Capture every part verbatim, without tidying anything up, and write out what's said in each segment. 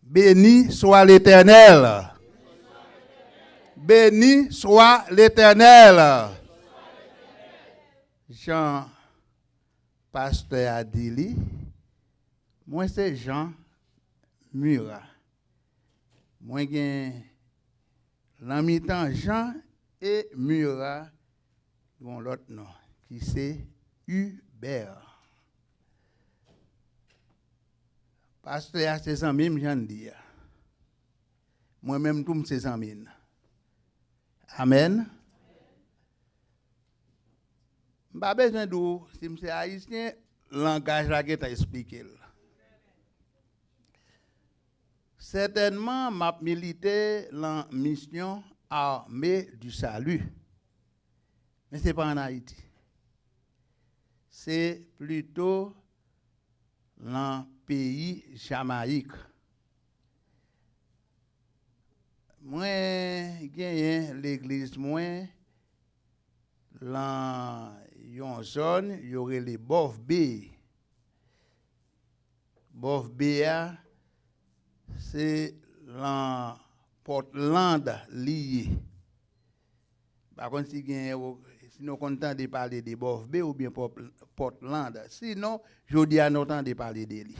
Béni soit l'Éternel. Béni soit l'Éternel. Jan pastè a di li, mwen se Jean Murat. Mwen gen nan mitan Jean e Murat, yon lòt non, ki se Hubert. Pastè a se zanmi m, jan n di a. Mwen menm tou, m se zanmi n. Amèn. M pa bezwen di w si m se ayisyen, langaj la gentan esplike l. Sètènman, m ap milite lan misyon Armée du Salut. Men se pa ann Ayiti. Se plito lan peyi Jamayik. Mwen genyen legliz mwen lan yon zòn yo rele Bòf Be. Bòf Be a, se lan Pòtland li ye. M pa konn si gen, si nou konn tande pale de Bòf Be oubyen Pòt-, Pòtland. Sinon, jodi a nou tande pale de li.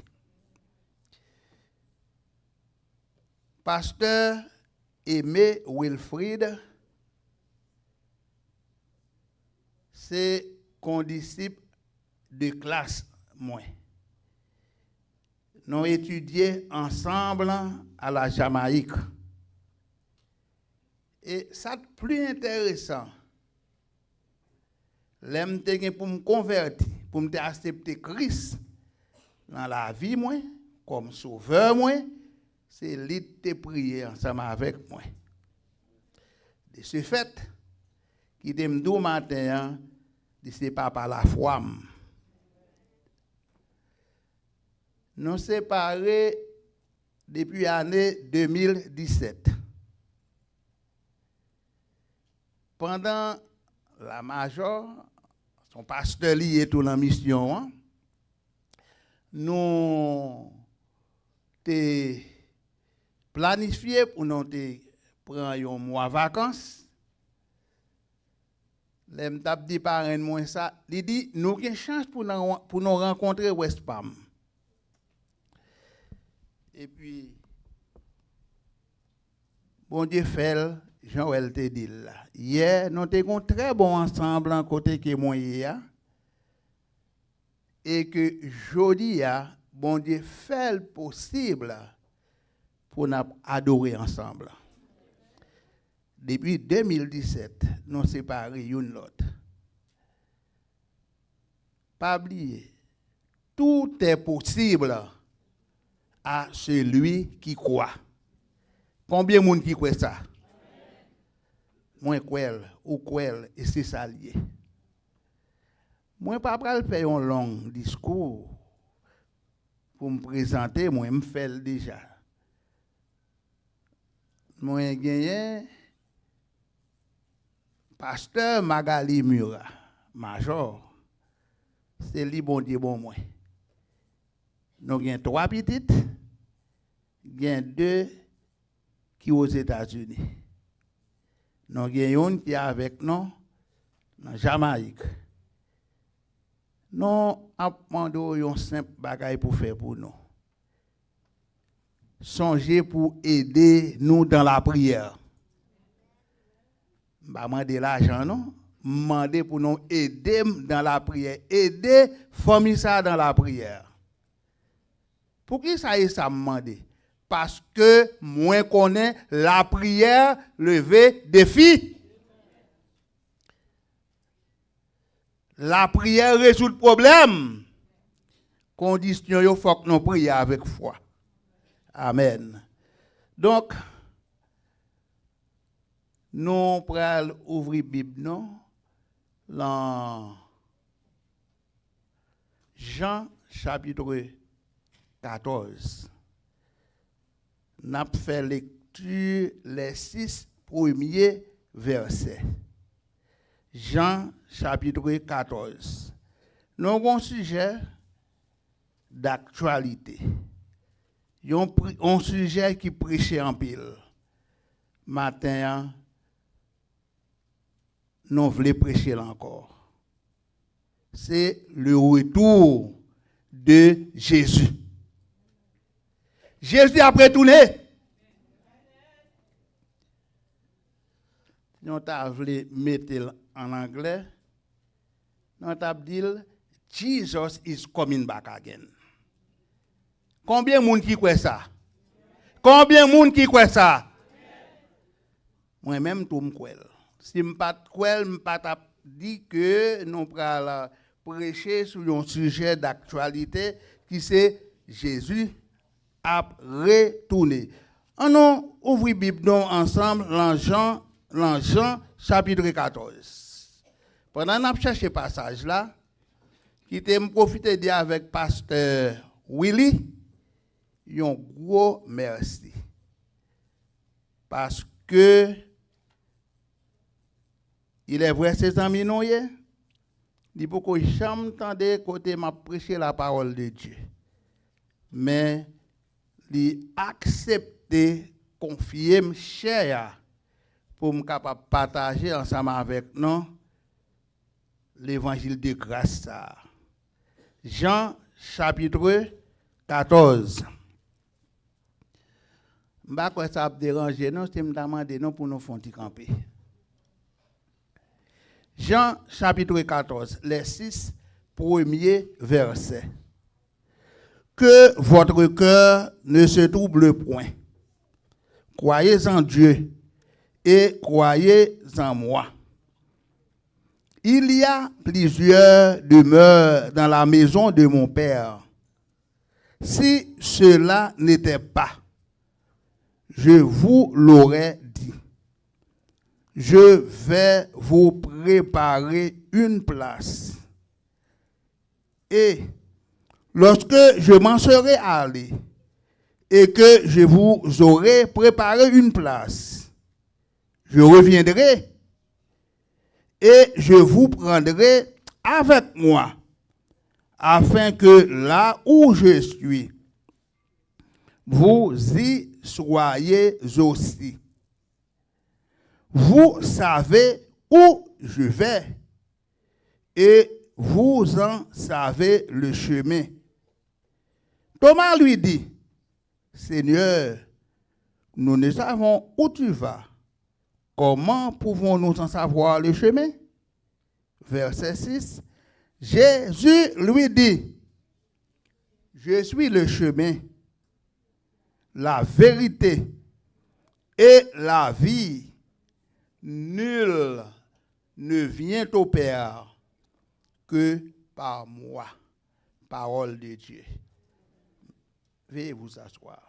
Pastè Aimé Wilfrid se kondisip de klas mwen. Nou etidye ansanm a la Jamayik. E sa k pli enteresan, lè m te gen pou m konvèti, pou m te aksepte Kris nan lavi mwen, kòm sovè mwen, se li k te priye ansanm avèk mwen. De ce fait, kite m di w maten an, li se papa lafwa m. Nou separe depi ane de mil disèt. Pandan la majò, se yon pastè li ye tou nan misyon an, nou te planifye pou nou te pran yon mwa vakans. Lè m t ap di parenn mwen sa, li di, "Nou gen chans pou nan, pou nou rankontre West Palm." Epi, Bondye fè l jan w wè l te di l la. Yè, nou te gen yon trè bon ansanm lan kote ke mwen ye a. E ke jodi a, Bondye fè l posib pou n ap adore ansanm. Depi de mil disèt, nou separe youn lòt. Pa bliye, tout est possible à celui qui croit. Konbyen moun ki kwè sa? Mwen kwè l, ou kwè l, e se sa l ye. Mwen pa pral fè yon long diskou pou m prezante mwen, m fè l deja. Mwen genyen pastè Magali Murat, majò, se li Bondye ban mwen. Nou gen twa pitit, gen de ki Ozetazini. Nou gen youn ki avèk nou nan Jamayik. Nou ap mande w yon senp bagay pou fè pou nou. Sonje pou ede nou dans la prière. M pa mande lajan non. M mande pou nou ede m dans la prière. Ede fanmi sa dans la prière. Poukisa e sa m mande? Paske mwen konnen lapriyè leve defi. Lapriyè rezoud pwoblèm. Kondisyon yo, fòk nou priye avèk fwa. Amèn. Donk, nou pral ouvri Bib nou lan Jan chapit katòz. N ap fè lekti lè sis premye vèsè. Jan chapit katòz. Nou gon sijè daktyalite. Yon pri- yon sijè ki preche anpil. Maten an, nou vle preche l ankò. Se le retour de Jésus. Jezi ap retounen. Si nou ta vle mete l an anglè, nou t ap di l, Jesus is coming back again. Konbyen moun ki kwè sa? Konbyen moun ki kwè sa? Mwen menm tou m kwè l. Si m pa t kwè l, m pa t ap di ke nou pral preche sou yon sijè daktyalite ki se Jezi ap retounen. Ann nou ouvri Bib nou ansanm lan Jan, lan Jan chapit katòz. Pandan n ap chèche pasaj la, kite m pwofite di avèk pastè Willy yon gwo mèsi. Paske, il est vrai, se zanmi nou ye, li poko janm tande kote m ap preche la parole de Dieu. Men, li aksepte konfye m chè a pou m kapab pataje ansanm avèk nou levanjil de gras sa a. Jan, chapit katòz. M pa kwè sa ap deranje nou si m ta mande nou pou nou fè yon ti kanpe. Jan, chapit katòz, les six premiers versets. Que votre cœur ne se trouble point. Croyez en Dieu et croyez en moi. Il y a plusieurs demeures dans la maison de mon Père. Si cela n'était pas, je vous l'aurais dit. Je vais vous préparer une place. Et lorsque je m'en serai allé et que je vous aurai préparé une place, je reviendrai et je vous prendrai avec moi, afin que là où je suis, vous y soyez aussi. Vous savez où je vais et vous en savez le chemin. Thomas lui dit, Seigneur, nous ne savons où tu vas. Comment pouvons-nous en savoir le chemin? Verset six. Jésus lui dit, Je suis le chemin, la vérité et la vie. Nul ne vient au Père que par moi. Parole de Dieu. Veuillez vous asseoir.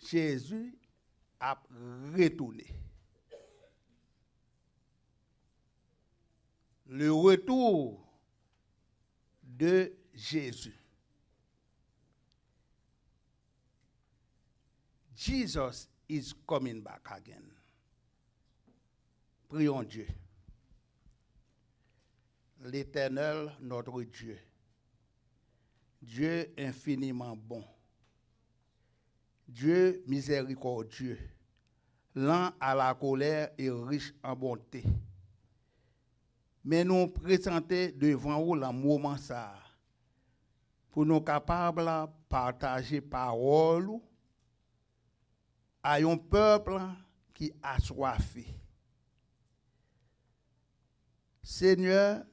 Jezi ap retounen. Le retour de Jésus. Jesus is coming back again. Prions Dieu. L'Éternel, notre Dieu, Dieu infiniment bon, Dieu miséricordieux, lent à la colère et riche en bonté. Men nou prezante devan ou lan moman sa a, pou nou kapab pataje pawòl ou a yon pèp ki aswafe. Senyè,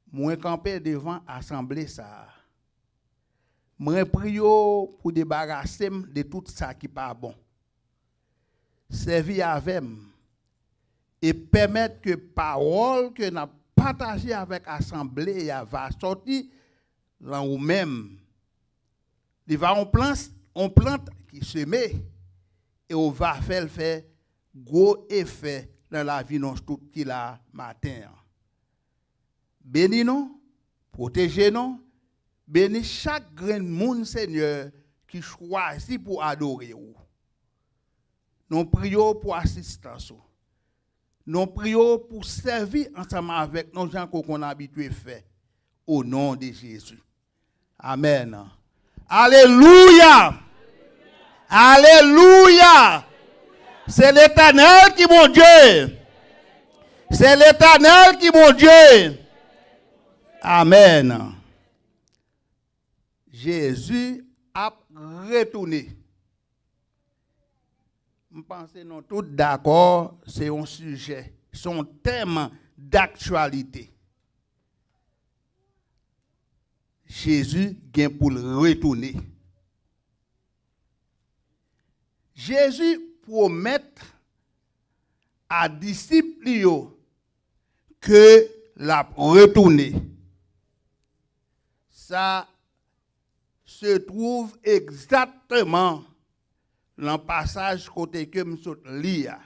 mwen kanpe devan asanble sa a. Mwen priye w pou debarase m de tout sa ki pa bon. Sèvi avè m e pèmèt ke pawòl ke n ap pataje avèk asanble a va sòti lan ou menm. Li va yon plans, yon plant ki seme, e ou va fè l fè gwo efè nan lavi nou tout ki la maten an. Beni nou, pwoteje nou, beni chak grenn moun, Senyè, ki chwazi pou adore ou. Nou priye w pou asistans ou. Nou priye w pou w sèvi ansanm avèk nou jan ke w konn abitye fè. O non de Jezi. Amèn. Alelouya! Alelouya! Se Letènèl ki Bondye. Se Letènèl ki Bondye. Amèn. Jezi ap retounen. M panse nou tout dakò, se yon sijè, se yon tèm daktyalite. Jezi gen pou l retounen. Jezi pwomèt a disip li yo ke l ap retounen. Sa se twouve egzakteman nan pasaj kote ke m sot li a.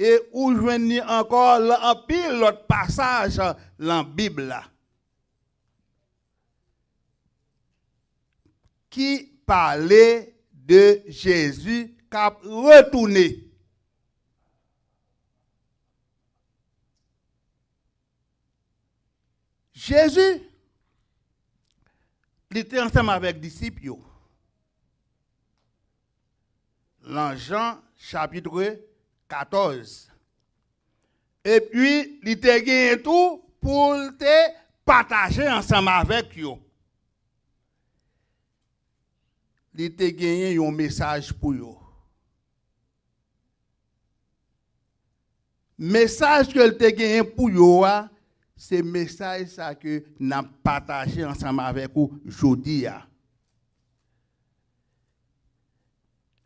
E ou jwenn li ankò lan anpil lòt pasaj lan Bib la ki pale de Jezi k ap retounen. Jezi, li te ansanm avèk disip yo. Lan Jan chapit katòz. Epi, li te genyen tou pou l te pataje ansanm avèk yo. Li te genyen yon mesaj pou yo. Mesaj ke l te genyen pou yo a, se mesaj sa ke n ap pataje ansanm avèk ou jodi a.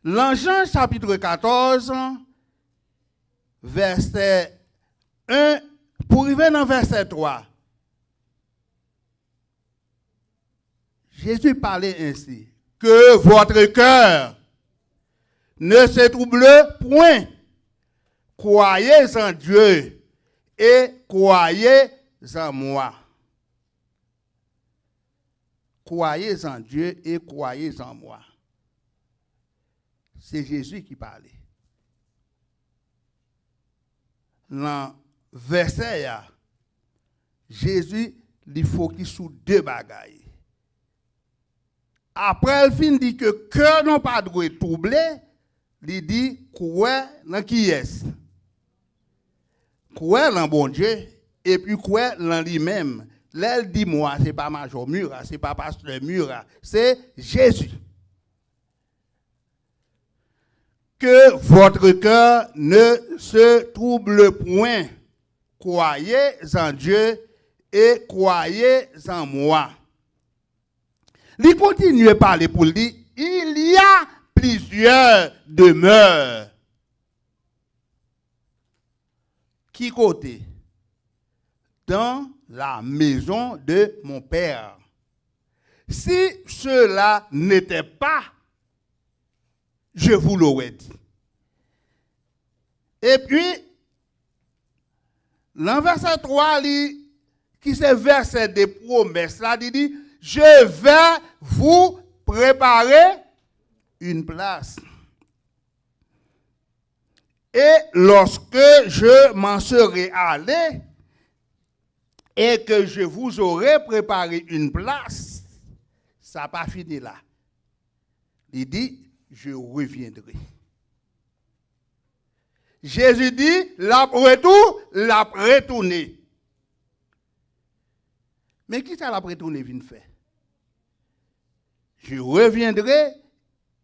Lan Jan chapit katòz, vèsè en pou rive nan vèsè twa. Jésus parlait ainsi, que votre cœur ne se trouble point. Croyez en Dieu et croyez en moi. Croyez en Dieu et croyez en moi. Se Jezi ki pale. Nan vèsè a, Jezi li fokis sou de bagay. Apre l fin di ke kè nou pa dwe twouble, li di kwè nan kiyès? Kwè nan Bondye, epi kwè nan li menm. Lè l di mwa, se pa majò Mira, se pa pastè Mira, se Jezi. Que votre cœur ne se trouble point. Croyez en Dieu et croyez en moi. Li kontinye pale pou l di, il y a plusieurs demeures. Ki kote? Dans la maison de mon père. Si cela n'était pas, je vous l'aurais dit. Epi, nan vèsè twa li, ki se vèsè de pwomès la, li di, je vais vous préparer une place. Et lorsque je m'en serai allé, et que je vous aurai préparé une place, sa pa fini la. Li di, je reviendrai. Jezi di, l ap retou, l ap retounen. Men ki sa l ap retounen vin fè? Je reviendrai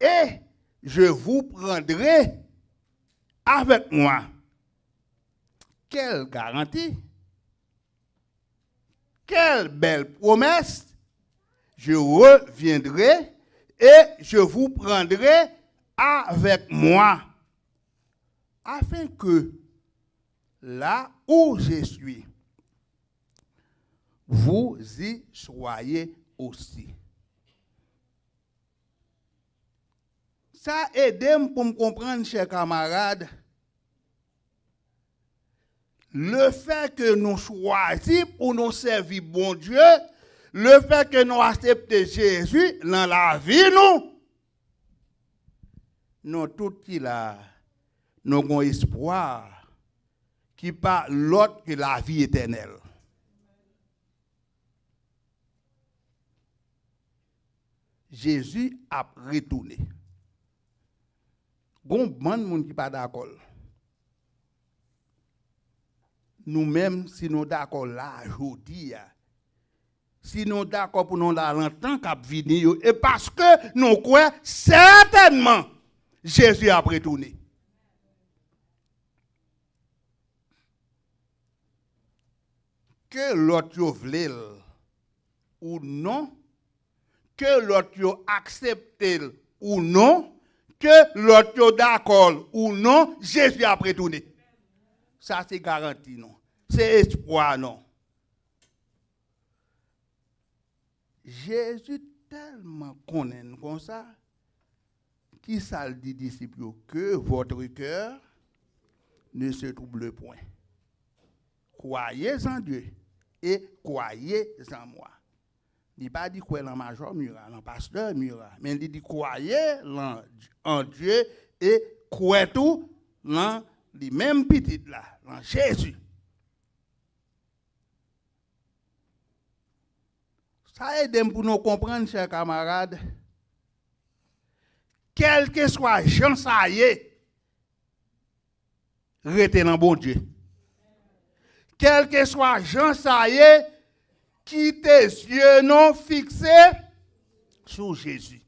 et je vous prendrai avec moi. Quelle garantie! Quelle belle promesse! Je reviendrai et je vous prendrai avec moi, afin que là où je suis, vous y soyez aussi. Sa ede m pou m konprann, chè kamarad, lefètke nou chwazi pou nou sèvi Bondye, lefètke nou aksepte Jezi nan lavi nou, nou tout ki la, nou gon espwa ki pa lòt ke lavi etènèl. Jezi ap retounen. Gon bann moun ki pa dakò l. Nou menm, si nou dakò la, jodi a, si nou dakò pou nou la nan tan k ap vini yo, e paske nou kwè sètènman Jezi ap retounen. Ke lòt yo vle l ou non, ke lòt yo aksepte l ou non, ke lòt yo dakò l ou non, Jezi ap retounen. Sa se garanti nou. Se espwa nou. Jezi tèlman konnen n konsa, ki sa l di disip yo? Que votre cœur ne se trouble point. Croyez en Dieu et croyez en moi. Li pa di kwè lan majò Mira, lan pastè Mira, men li di croyez lan, en Dieu et kwè tou lan li menm pitit la, lan Jezi. Sa ede m pou nou konprann, chè kamarad, kèlkeswa jan sa ye, rete nan Bondye. Kèlkeswa jan sa ye, kite zye nou fikse sou Jezi.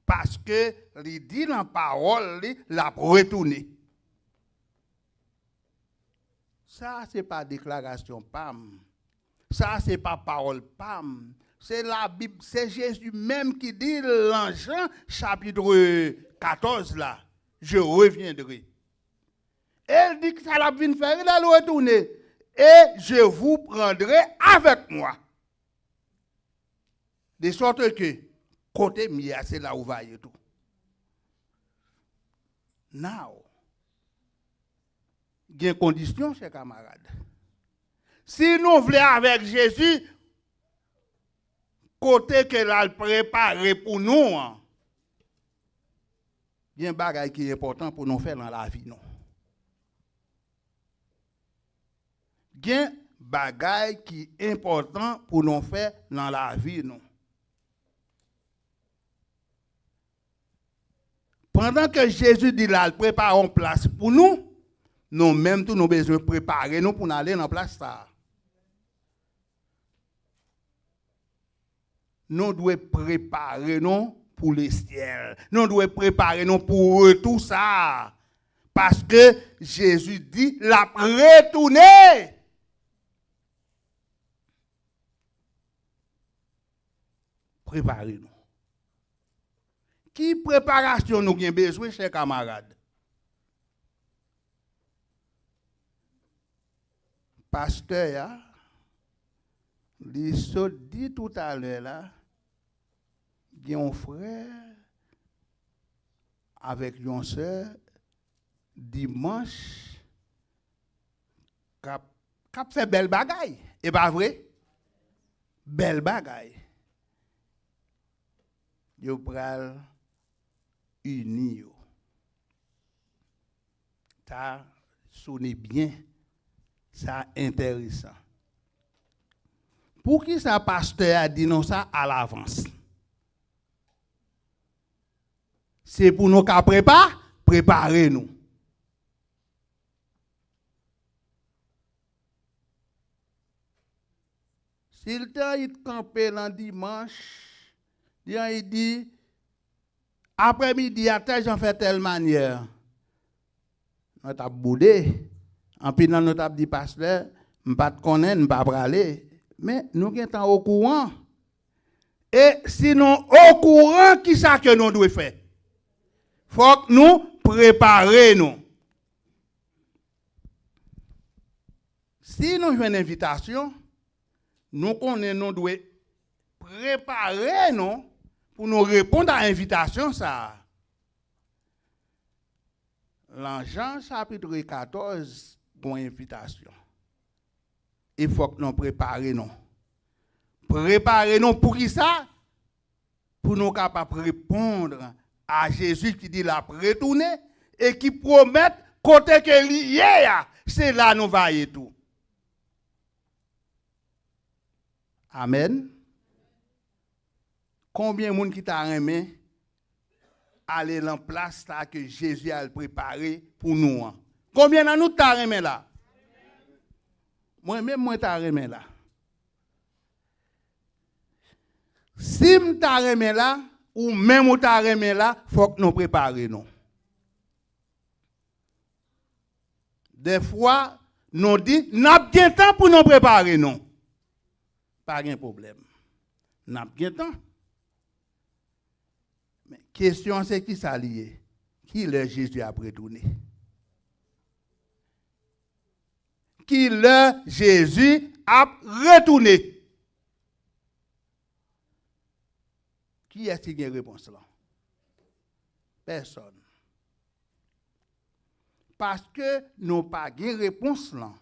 Paske li di nan pawòl li, l ap retounen. Sa se pa deklarasyon pa m. Sa se pa pawòl pa m. Se Labib, se Jezi menm ki di l lan Jan chapit katòz la, je reviendrai. E l di sa l ap vin fè lè l retounen. Et je vous prendrai avec moi. De sorte que, kote m ye a, se la ou va ye tou. Now, gen kondisyon, chè kamarad. Si nou vle avèk Jezi, kote ke l al prepare pou nou an, gen bagay ki enpòtan pou nou fè nan lavi nou. Gen bagay ki enpòtan pou nou fè nan lavi nou. Pandan ke Jezi di l al prepare yon plas pou nou, nou menm tou nou bezwen prepare nou pou n ale nan plas sa a. Nou dwe prepare nou pou lesyèl. Nou dwe prepare nou pou retou sa a. Paske Jezi di l ap retounen. Prepare nou. Ki preparasyon nou gen bezwen, chè kamarad? Pastè a, li sot di toutalè la, gen yon frè avèk yon sè dimanch k ap, k ap fè bèl bagay. E pa vre? Bèl bagay. Yo pral ini yo. Sa sone byen. Sa enteresan. Poukisa pastè a di nou sa alavans? Se pou nou ka prepa, prepare nou. Si l te annik kanpe nan dimanch, li annik di, aprèmidi a, tèl jan fè tèl manyè, nou t ap boude. Anpil nan nou t ap di, pastè, m pa t konnen, m pa prale. Men, nou gentan okouran. E si nou okouran, kisa ke nou dwe fè? Fòk nou prepare nou. Si nou jwenn envitasyon, nou konnen nou dwe prepare nou pou nou reponn a envitasyon sa a. Lan Jan chapit katòz, gon envitasyon. E fòk nou prepare nou. Prepare nou pou ki sa? Pou nou kapab reponn a Jezi ki di l ap retounen e ki pwomèt kote ke li ye a, se la nou va ye tou. Amèn. Konbyen moun ki ta renmen ale nan plas sa ke Jezi al prepare pou nou an? Konbyen nan nou ta renmen la? Mwen menm, mwen ta renmen la. Si m ta renmen la, ou menm ou ta renmen la, fòk nou prepare nou. Dèfwa, nou di, n ap gen tan pou nou prepare nou. Pa gen pwoblèm. N ap gen tan. Men, kesyon an se ki sa li ye? Ki lè Jezi ap retounen? Ki lè Jezi ap retounen? Kiyès ki gen repons lan? Pèsòn. Paske nou pa gen repons lan,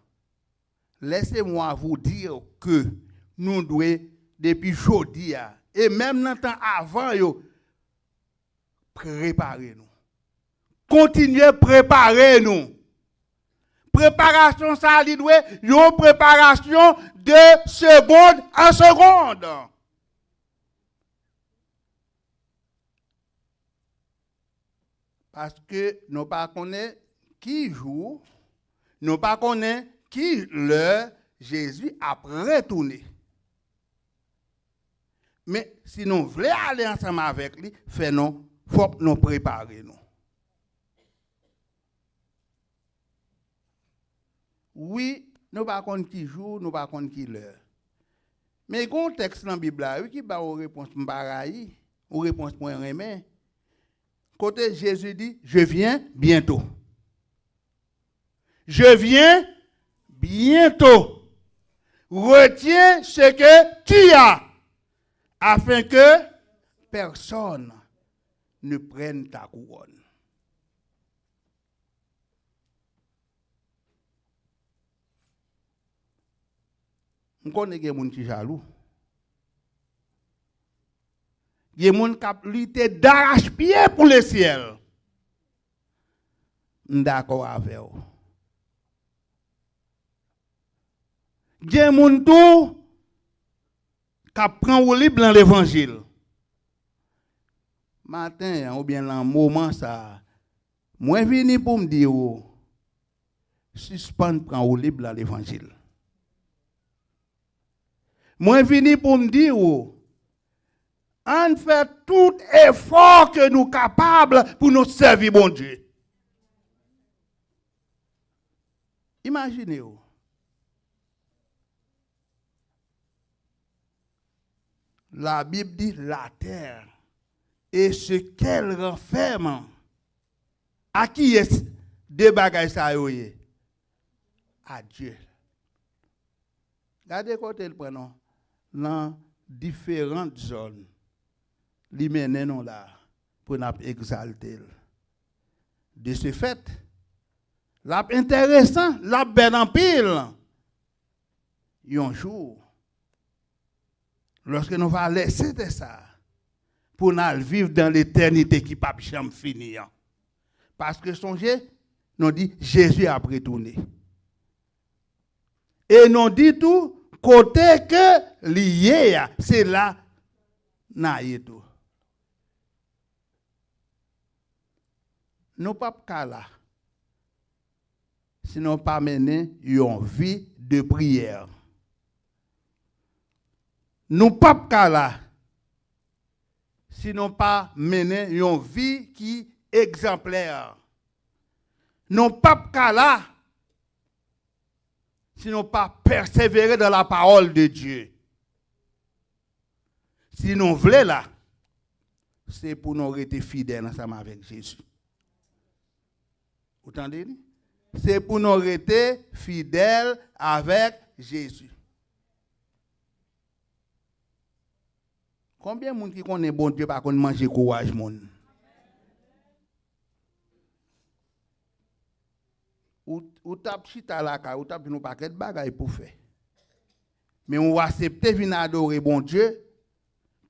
laissez-moi vous dire que nou dwe, depi jodi a, e menm nan tan avan yo, prepare nou. Kontinye prepare nou. Preparasyon sa a, li dwe yon preparasyon de segonn an segonn. Paske nou pa konnen ki jou, nou pa konnen ki lè Jezi ap retounen. Men, si nou vle ale ansanm avèk li, fè nou, fòk nou prepare nou. Wi, nou pa konn ki jou, nou pa konn ki lè. Men gen yon tèks nan Bib la, wi, ki ba yon repons m pa rayi, yon repons mwen renmen. Kote Jezi di, "Je viens bientôt. Je viens bientôt. Retiens ce que tu as, afin que personne ne prenne ta couronne." M konnen gen moun ki jalou. Gen moun k ap lite darachpye pou lesyèl. M dakò avè w. Gen moun tou k ap pran woulib nan levanjil. Maten an oubyen nan moman sa a, mwen vini pou m di w, sispann pran woulib nan levanjil. Mwen vini pou m di w, ann fè tout efò ke nou kapab pou nou sèvi Bondye. Imajine w. La Bible dit la terre et ce qu'elle renferme. A kiyès de bagay sa yo ye? A Dye. Gade kote l pran nou nan diferan zòn. Li mennen nou la pou n ap egzalte l. De ce fait, l ap enteresan, l ap bèl anpil. Yon jou, lòske nou va lèse tè sa a, pou n al viv dan letènite ki p ap janm fini an. Paske sonje, nou di Jezi ap retounen. E nou di tou, kote ke li ye a, se la n a ye tou. Nou p ap ka la si nou pa mennen yon vi de priyè. Nou p ap ka la si nou pa mennen yon vi ki egzanplè. Nou p ap ka la si nou pa pèsevere dans la parole de Dieu. Si nou vle la, se pou nou rete fidèl ansanm avèk Jezi. Ou tande li? Se pou nou rete fidèl avèk Jezi. Konbyen moun ki konnen Bondye pa konn manje kouraj moun? Ou, ou t ap chita lakay, ou t ap jwenn yon pakèt bagay pou fè. Men ou aksepte vin adore Bondye,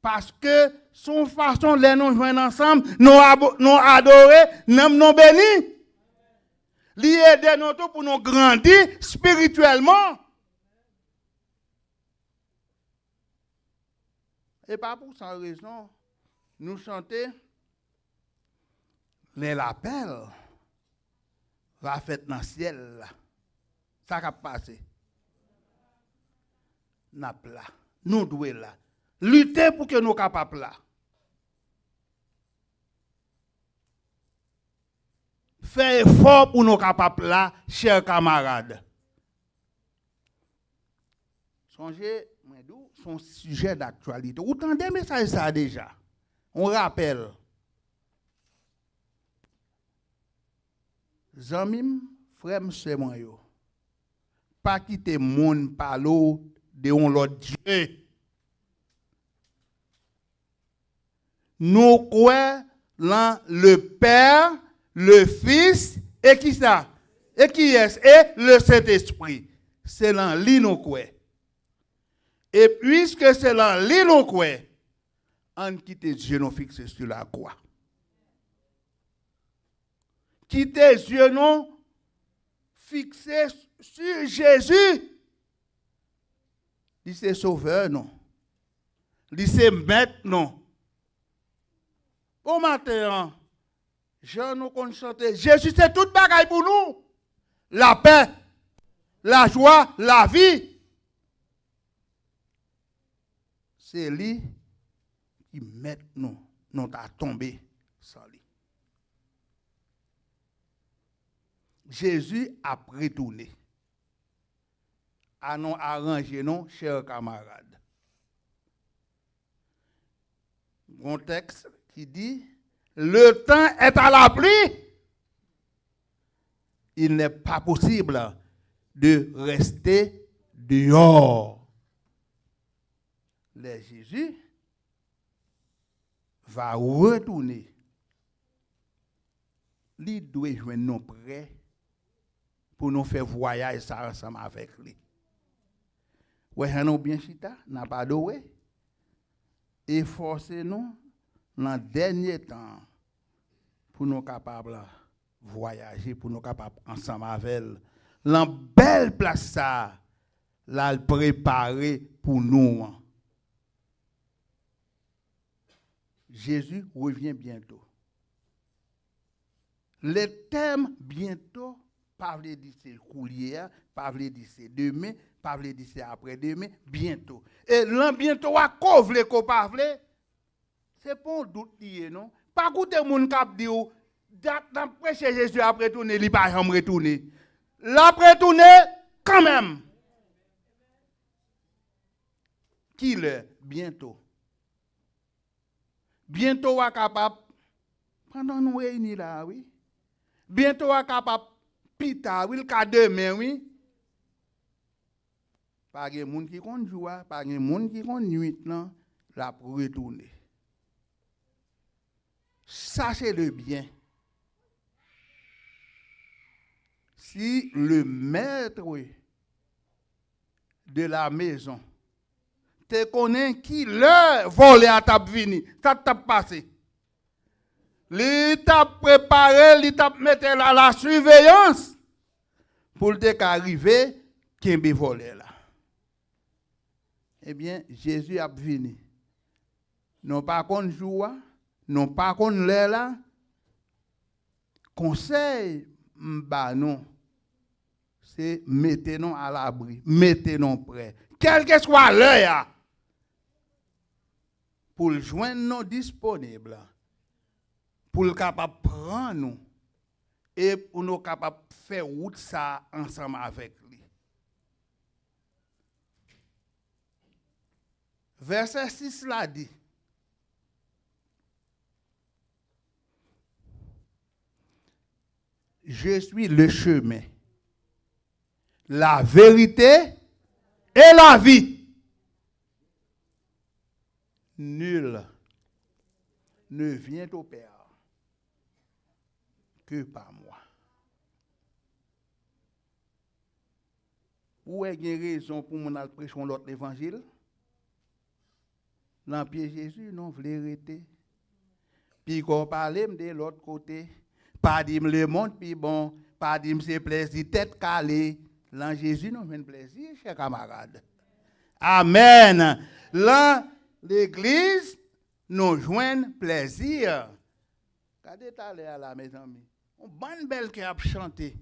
paske se yon fason lè nou jwenn ansanm, nou abo-, nou adore, nanm nou beni. Li ede nou tou pou nou grandi espirityèlman. E pa pou san rezon, nou chante, lè lapèl va fèt nan syèl la. Sa k ap pase? N ap la. Nou dwe la. Lite pou ke nou kapab la. Fè efò pou nou kapab la, chè kamarad. Sonje, mwen di w, se yon sijè daktyalite. Ou tande mesaj sa a deja? Yon rapèl. Zanmi m, frè m, sè mwen yo, pa kite moun pale w de yon lòt Dye. Nou kwè nan le Père, le Fils, e kisa? E kiyès? E le Sentespri. Se nan li nou kwè. E piske se nan li nou kwè, ann kite zye nou fikse sou lakwa. Kite zye nou fikse sou Jezi. Li se Sovè nou. Li se Mèt nou. Bon maten an, jan nou konn chante, Jezi se tout bagay pou nou. Lapè, lajwa, lavi. Se li ki mèt nou, nou ta tonbe san li. Jezi ap retounen. Ann nou aranje nou, chè kamarad. Gon tèks ki di, le temps est à la pluie. Il n'est pas possible de rester dehors. Lè Jezi va retounen, li dwe jwenn nou prè pou nou fè vwayaj sa ansanm avèk li. Wè jan nou byen chita, n ap adore, efòse nou nan dènye tan an pou nou kapab vwayaje, pou nou kapab ansanm avè l nan bèl plas sa a l al prepare pou nou an. Jésus revient bientôt. Le tèm bientôt pa vle di se koulye a, pa vle di se demen, pa vle di se aprèdemen, bientôt. E lan bientôt a, ko vle, ko pa vle, se pa yon dout li ye, non. Pa koute moun k ap di w, dat n ap preche Jezi ap retounen, li pa janm retounen. L ap retounen kanmenm. Kilè? Bientôt. Bientôt a kapab pandan nou reyini la a, wi. Bientôt a kapab pita, wi, l ka demen, wi. Pa gen moun ki konn jou a, pa gen moun ki konn nuit lan, l ap retounen. Sa se le bien. Si le maître de la maison te konnen ki lè vòlè a t ap vini, sa t ap pase. Li t ap prepare, li t ap mete l a la surveillance pou l te ka rive kenbe vòlè la. Ebyen, Jezi ap vini. Nou pa konn jou a, nou pa konn lè la. Konsèy m ba nou, se mete nou alabri, mete nou prè. Kèlkeswa lè a, pou l jwenn nou disponib, pou l kapab pran nou, e pou nou kapab fè wout sa a ansanm avèk li. Vèsè sis la di, Je suis le chemin, la vérité et la vie. Nul ne vient au Père que par moi. Ou wè gen rezon pou moun al preche yon lòt levanjil? Nan pye Jezi, nou vle rete. Piga w pale m de lòt kote. Pa di m lemonn pi bon. Pa di m se plèzi tèt kale. Lan Jezi nou jwenn plèzi, chè kamarad. Amèn. Lan legliz nou jwenn plèzi. Gade talè a la, mezanmi. Yon bann bèl kè ap chante.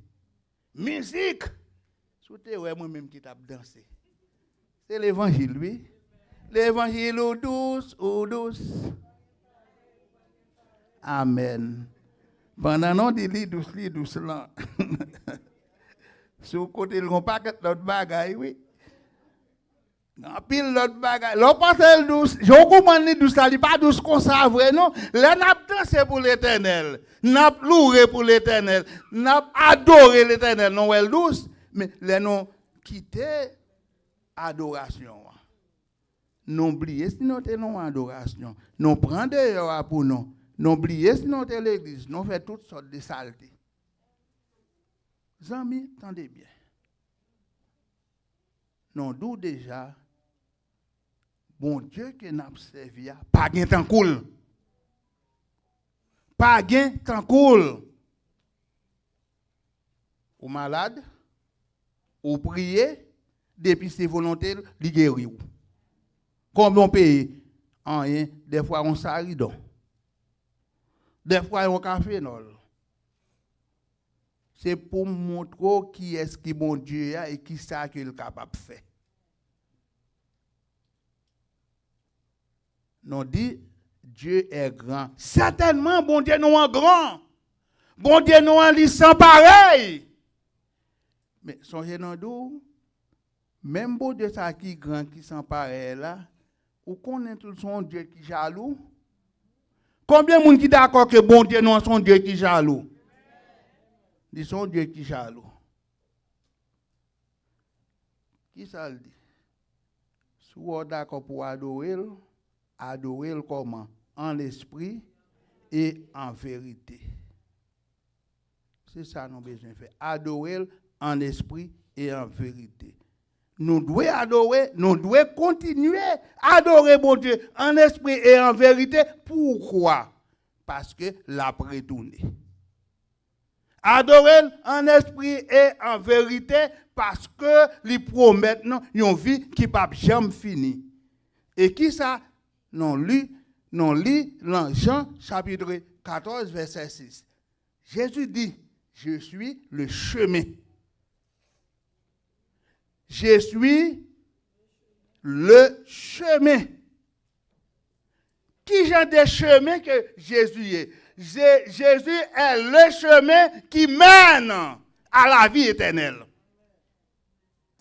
Mizik! Si w te wè mwen menm ki t ap danse. Se levanjil, wi. Levanjil ou dous, ou dous. Amèn. Pandan nou di li dous, li dous lan. Sou kote l gon pakèt lòt bagay, wi. Anpil lòt bagay. Lè w panse l dous, jan w konprann li dous la, li pa dous konsa vre, non. Lè n ap danse pou Letènèl, n ap louwe pou Letènèl, n ap adore Letènèl, nou wè l dous. Men lè nou kite adorasyon an, nou bliye si nou te nan yon adorasyon, nou pran deyò a pou nou, nou bliye si nou te legliz, nou fè tout sòt de salte. Zanmi, tande byen. Nou di w deja, Bondye ke n ap sèvi a, pa gen tankou l. Pa gen tankou l. Ou malad, ou priye, depi se volonte l, li geri w. Konbyen w peye? Anyen, dèfwa yon saridon. Dèfwa yon kafenòl. Se pou m montre w kiyès ki Bondye a e kisa ke l kapab fè. Nou di, Dieu est grand. Sètènman, Bondye nou an gran. Bondye nou an, li san parèy. Men sonje nou di w, menm Bondye sa ki gran, ki san parèy la, ou konnen tou l se yon Dye ki jalou? Konbyen moun ki dakò ke Bondye nou an se yon Dye ki jalou? Li se yon Dye ki jalou. Kisa l di? Si w dakò pou w adore l, adore l kòman? An lespri e an verite. Se sa nou bezwen fè. Adore l an lespri e an verite. Nou dwe adore, nou dwe kontinye adore Bondye an lespri e an verite. Poukwa? Paske l ap retounen. Adore l an espri e an verite, paske li pwomèt nou yon vi ki p ap janm fini. E kisa nou li, nou li lan Jan chapit katòz, vèsè sis? Jezi di, Je suis le chemin. Je suis le chemin. Ki jan de chemen ke Jezi ye? Je- Jésus est le chemin qui mène à la vie éternelle.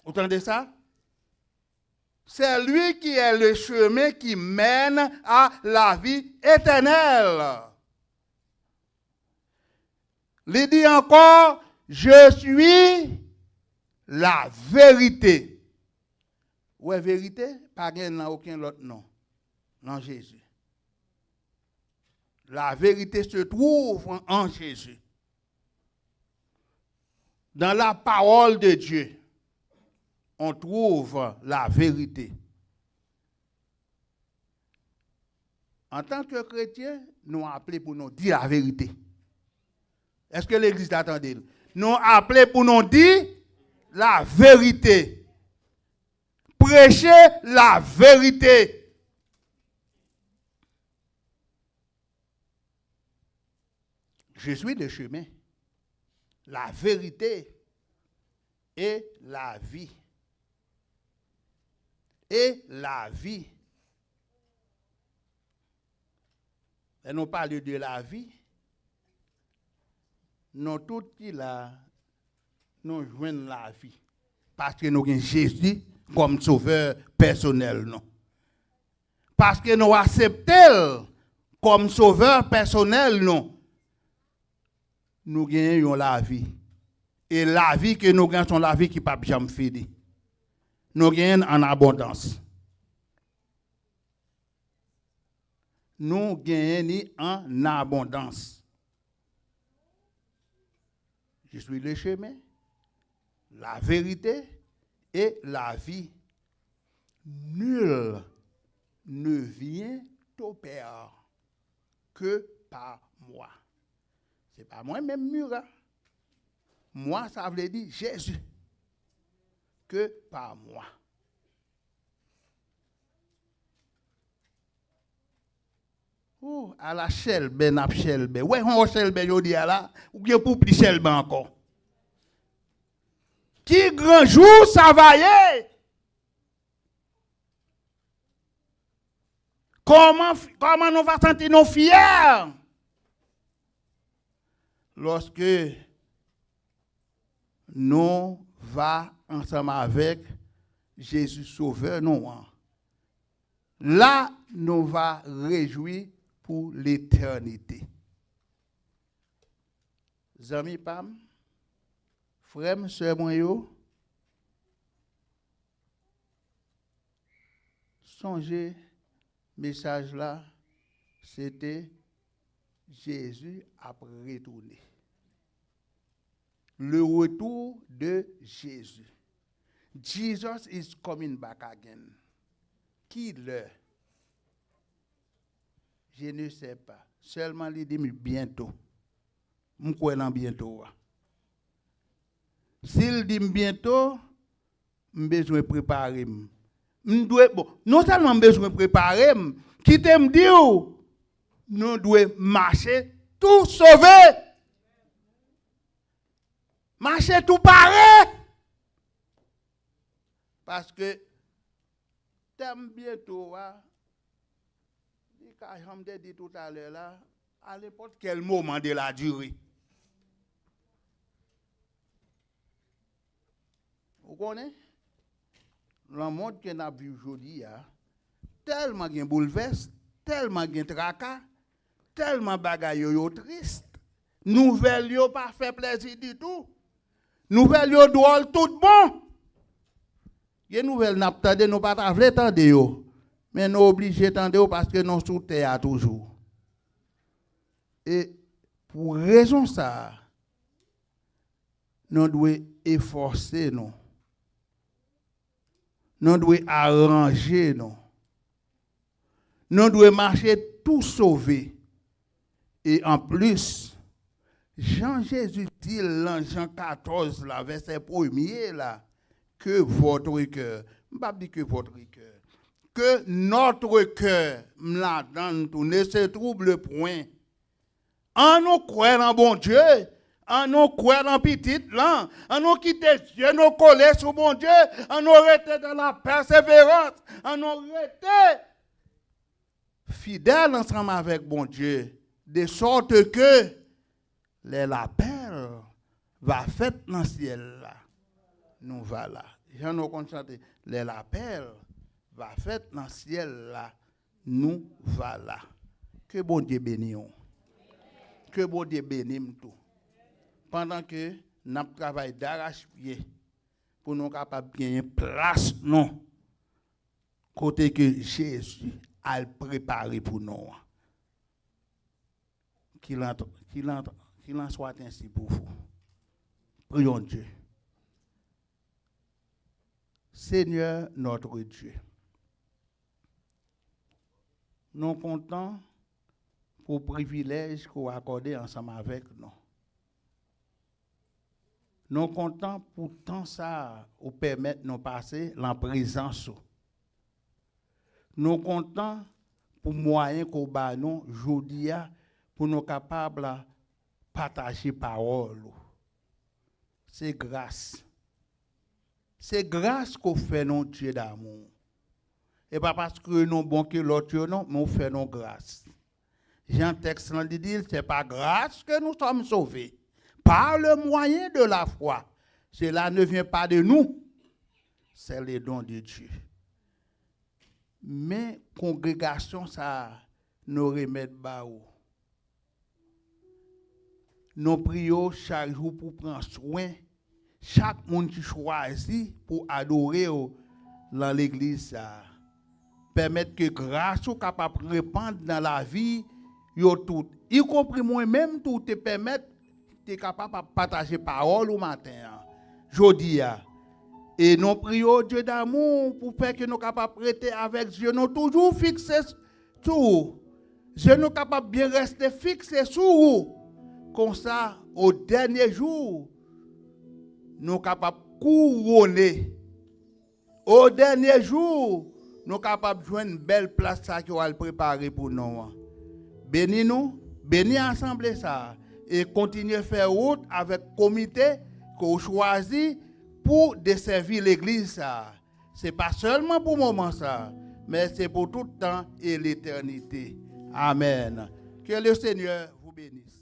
Ou tande sa? C'est lui qui est le chemin qui mène à la vie éternelle. Li di ankò, Je suis la vérité. Ou wè, verite pa gen nan okenn lòt non, nan Jezi. La vérité se trouve en Jésus. Dans la parole de Dieu, on trouve la vérité. Antanke kretyen, nou aple pou nou di laverite. Èske legliz la tande l? Nou aple pou nou di laverite. Preche laverite. Je suis le chemin, la vérité et la vie. Et la vie. Lè nou pale de lavi, nou tout ki la, nou jwenn lavi. Paske nou gen Jezi kòm sovè pèsonèl nou. Paske nou aksepte l kòm sovè pèsonèl nou, nou genyen yon lavi. E lavi ke nou genyen, se yon lavi ki p ap janm fini. Nou genyen l an abondans. Nou genyen li an abondans. Je suis le chemin, la vérité et la vie. Nul ne vient au Père que par moi. Se pa mwen menm, Mira. Moi, sa vle di Jezi. Que par moi. Oh, ala chèlbè n ap chèlbè. Wè, yon chèlbè jodi a la, ou gen pou pli chèlbè ankò. Ki gran jou sa va ye? Kòman, kòman nou va santi nou fyè lòske nou va ansanm avèk Jezi Sovè nou an? La, nou va rejwi pou letènite. Zanmi pa m, frè m, sè mwen yo, sonje mesaj la, se te Jezi ap retounen. Le retour de Jésus. Jesus is coming back again. Ki lè? Je ne sais pas. Sèlman li di m byento. M kwè nan byento a. Si l di m byento, m bezwen prepare m. M dwe, bon, non sèlman m bezwen prepare m, kite m di w, nou dwe mache tou sove. Mache tou pare. Paske tèm byento a, li ka, jan m te di toutalè la, à n'importe quel moment de la durée. Ou konnen, lanmond ke n ap viv jodi a, tèlman gen boulvès, tèlman gen traka, tèlman bagay yo, yo tris, nouvèl yo pa fè plèzi ditou. Nouvèl yo dwòl tout bon. Gen nouvèl n ap tande, nou pa ta vle tande yo. Men nou oblije tande yo paske nou sou tè a toujou. E pou rezon sa a, nou dwe efòse nou. Nou dwe aranje nou. Nou dwe mache tou sove. E anplis, jan Jezi di l nan Jan katòz la, vèsè premye la, que votre cœur, m p ap di que votre cœur, que notre cœur, m ladan l tou, ne se trouble point. An nou kwè nan Bondye. An nou kwè nan Pitit lan. An nou kite zye nou kole sou Bondye. An nou rete dans la persévérance. An nou rete fidèl ansanm avèk Bondye. De sorte que les lapins va fèt nan syèl la, nou va la. Jan nou konn chante, lè lapèl va fèt nan syèl la, nou va la. Ke Bondye beni w. Ke Bondye beni m tou. Pandan ke n ap travay darachpye pou nou kapab genyen plas nou kote ke Jezi al prepare pou nou an. Qu'il en, qu'il en, qu'il en soit ainsi pour vous. Prions Dieu. Seigneur notre Dieu, nou kontan pou privilèj ke w akòde ansanm avèk nou. Nou kontan pou tan sa a ou pèmèt nou pase lan prezans ou. Nou kontan pou mwayen ke w ba nou jodi a pou nou kapab pataje pawòl ou. Se gras. Se gras ke w fè nou, Dye damou. E pa paske nou bon ke lòt yo non, men w fè nou gras. Jan tèks lan di, di l, c'est par grâce que nous sommes sauvés, par le moyen de la foi. Cela ne vient pas de nous, c'est le don de Dieu. Men kongregasyon sa a, nou remèt ba ou. Nou priye w chak jou pou pran swen chak moun ki chwazi pou adore w lan legliz sa a. Pèmèt ke gras ou kapab repann nan lavi yo tout, ikonpri mwen menm tou te pèmèt te kapab ap pataje pawòl ou maten an, jodi a. E nou priye w, Dye damou, pou fè ke nou kapab rete avèk zye nou toujou fikse sou ou. Zye nou kapab byen rete fikse sou ou. Konsa, o dènye jou, nou kapab kouwone. O dènye jou, nou kapab jwenn bèl plas sa ke w al prepare pou non an. Beni nou, beni asanble sa a, e kontinye fè wout avèk komite ke w chwazi pou desèvi legliz sa a. Se pa sèlman pou moman sa a, men se pou tout tan e letènite. Amèn. Que le Seigneur vous bénisse.